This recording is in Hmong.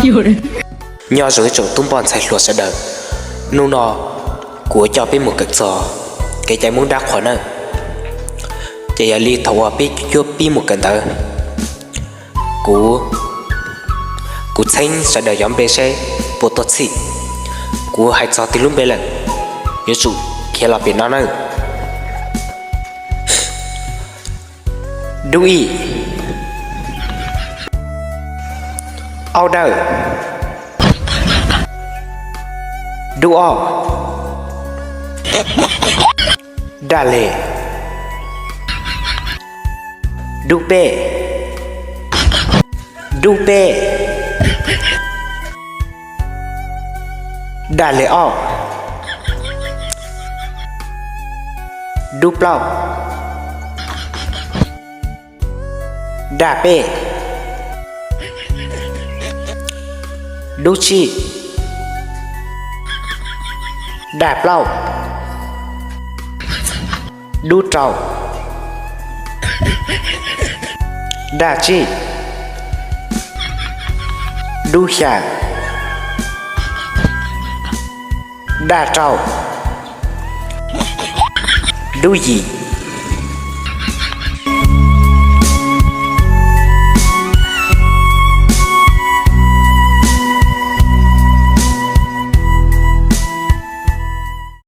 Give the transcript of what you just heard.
Nyob zoo ib tsoom tub npoj ntxhais hluas sawv daws, hnub no kuv yuav coj peb mus kawm txog kev cai Hmoob dab qhuas nawb. Ces yog li thaum uas peb yuav pib mus kawm ntawd, kuv, kuv txheeb sawv daws cov npe saib puas tuaj txhij. Kuv hais txog tib lub npe lawm, yuav tsum khiav los pem no nawb. Dub ib. Aub dawj. Dub ob. Daj les. Dub peb. Dub peb. Daj les ob. Dub plaub. Daj peb. Dub tsib. Daj plaub. Dub rau. Daj tsib. Dub xya. Daj rau. Dub yim.